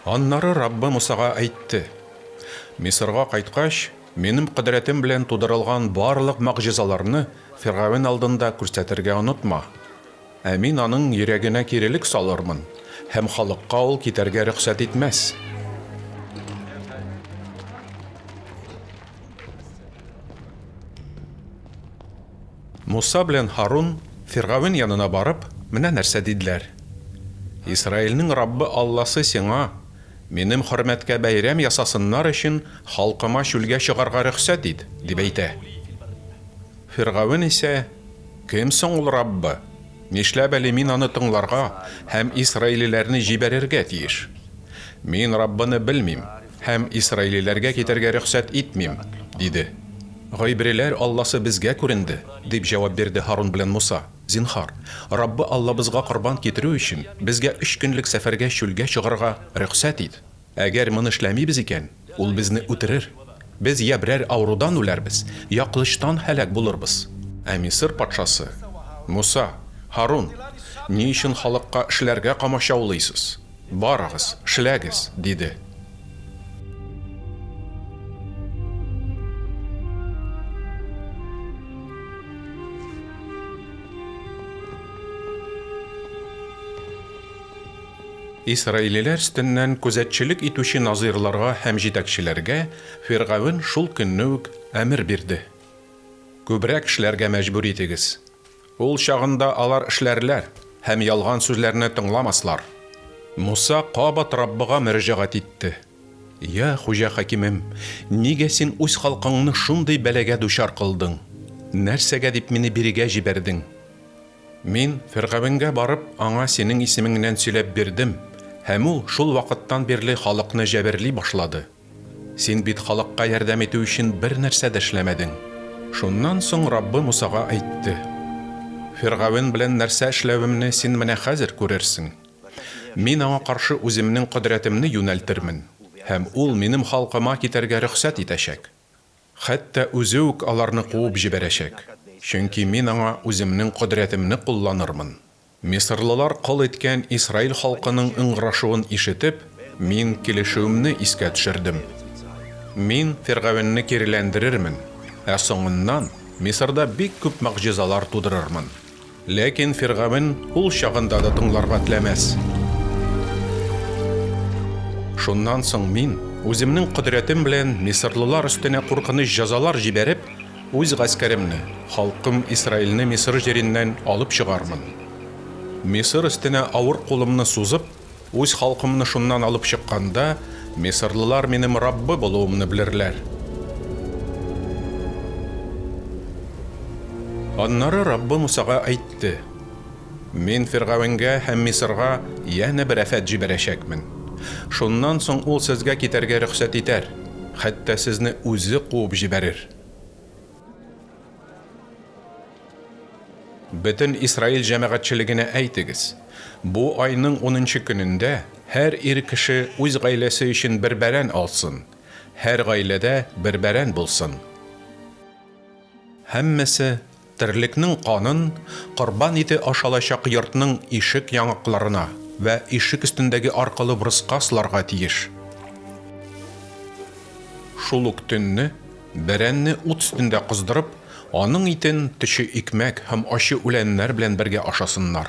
Аннары Раббы Мусага әйтте, Мисырга кайткач, минем кодрәтем белән тудырылган барлык могҗизаларны фиргавен алдында күрсәтергә онытма. Ә мин аның йөрәгенә кирелек салырмын, һәм халыкка ул китәргә рөхсәт итмәс. Муса белән Һарун, фиргавен янына барып, менә нәрсә диделәр, Исраилнең Раббы Алласы сиңа, Минем хөрмәткә бәйрәм ясасыннар өчен, халкыма чүлгә чыгарга рөхсәт ит, дип әйтә. Фиргавен исә, Кем соң ул Раббы? Нишләп әле мин аны тыңларга һәм исраилиләрне җибәрергә тиеш? Мин Раббыны белмим һәм исраилиләргә китәргә рөхсәт итмим, диде. Гыйбриләр Алласы безгә күренде, дип җавап бирде Һарун белән Муса, Зинһар, Раббы Аллабызга корбан китерү өчен, безгә өч көнлек сәфәргә чүлгә чыгарга рөхсәт ит. Әгәр моны эшләмибез икән, ул безне үтерер. Без я берәр авырудан үләрбез, я кылычтан һәлак булырбыз. Ә Мисыр патшасы, Муса, Һарун, ни өчен халыкка эшләргә комачаулыйсыз? Барыгыз, эшләгез! диде. Исраилиләр өстеннән күзәтчелек итүче назыйрларга һәм җитәкчеләргә фиргавен шул көнне үк әмер бирде, Күбрәк эшләргә мәҗбүр итегез. Ул чагында алар эшләрләр һәм ялган сүзләрне тыңламаслар. Муса кабат Раббыга мөрәҗәгать итте, Я Хуҗа-хакимем, нигә син үз халкыңны шундый бәлагә дучар кылдың? Нәрсәгә дип мине бирегә җибәрдең? Мин, фиргавенгә барып, аңа синең исемеңнән сөйләп бирдем, һәм ул шул вакыттан бирле халыкны җәберли башлады. Син бит халыкка ярдәм итү өчен бернәрсә дә эшләмәдең. Шуннан соң Раббы Мусага әйтте, Фиргавен белән нәрсә эшләвемне син менә хәзер күрерсең. Мин аңа каршы үземнең кодрәтемне юнәлтермен, һәм ул минем халкыма китәргә рөхсәт итәчәк. Хәтта үзе үк аларны куып җибәрәчәк, чөнки мин аңа үземнең кодрәтемне кулланырмын. Мисырлылар кол иткән Исраил халкының ыңгырашуын ишетеп, мин килешүемне искә төшердем. Мин фиргавенне киреләндерермен, ә соңыннан Мисырда бик күп могҗизалар тудырырмын. Ләкин фиргавен ул чагында да тыңларга теләмәс. Шуннан соң мин, үземнең кодрәтем белән мисырлылар өстенә куркыныч җәзалар җибәреп, үз гаскәремне, халкым Исраилне Мисыр җиреннән алып чыгармын. Мисыр өстенә авыр кулымны сузып, Үз халкымны шуннан алып чыкканда, мисырлылар минем Раббы булуымны белерләр. Аннары Раббы Мусага әйтте, Мин фиргавенгә һәм Мисырга янә бер афәт җибәрәчәкмен. Шуннан соң ул сезгә китәргә рөхсәт итәр, хәтта сезне үзе куып җибәрер. Бөтен Исраил җәмәгатьчелегенә әйтегез, бу айның унынчы көнендә һәр ир кеше үз гаиләсе өчен бер бәрән алсын, һәр гаиләдә бер бәрән булсын. Һәммәсе терлекнең канын корбан ите ашалачак йортның ишек яңакларына вә ишек өстендәге аркылы брыска сыларга тиеш. Шул ук төнне Бәрәнне ут өстендә кыздырып, аның итен төче икмәк һәм ачы үләннәр белән бергә ашасыннар.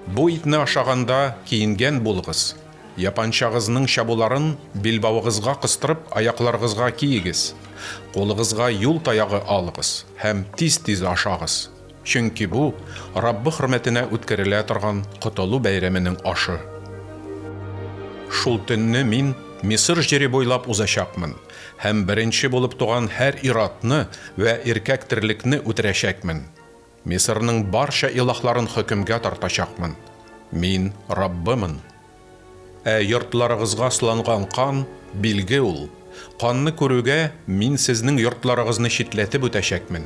Бу итне ашаганда киенгән булыгыз, япанчагызның чабуларын билбавыгызга кыстырып аякларыгызга киегез, кулыгызга юл таягы алыгыз һәм тиз-тиз ашагыз, чөнки бу, Раббы хөрмәтенә үткәрелә торган Котылу бәйрәменең ашы. Шул төнне мин Мисыр җире буйлап узачакмын һәм беренче булып туган һәр ир-атны вә иркәк терлекне үтерәчәкмен. Мисырның барча илаһларын хөкемгә тартачакмын. Мин, Раббымын. Ә йортларыгызга сыланган кан, билге ул. Канны күрүгә, мин сезнең йортларыгызны читләтеп үтәчәкмен.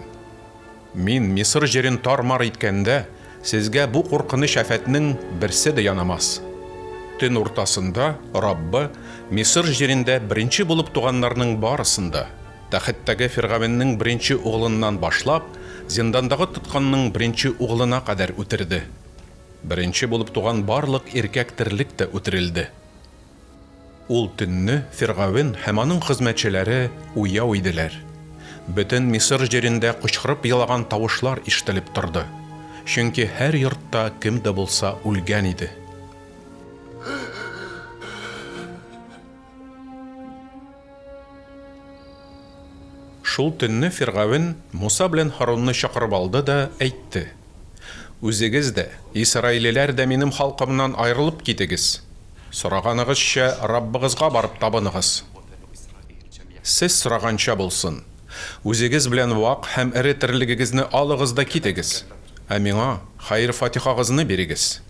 Мин Мисыр җирен тар-мар иткәндә, сезгә бу куркыныч афәтнең берсе дә янамас. Төн уртасында Раббы Мисыр җирендә беренче булып туганнарның барысын да, тәхеттәге фиргавеннең беренче углыннан башлап, зиндандагы тоткынның беренче углына кадәр үтерде. Беренче булып туган барлык иркәк терлек тә үтерелде. Ул төнне Фиргавен һәм аның хезмәтчеләре уяу иделәр. Бөтен Мисыр җирендә кычкырып елаган тавышлар ишетелеп торды, чөнки һәр йортта кем дә булса үлгән иде. Шул төнне Фиргавен Муса белән Һарунны чакырып алды да әйтте, Үзегез дә, исраилиләр дә минем халкымнан аерылып китегез. Сораганыгызча, Раббыгызга барып табыныгыз. Сез сораганча булсын. Үзегез белән вак һәм эре терлегегезне алыгыз да китегез. Ә миңа хәер-фатихагызны бирегез.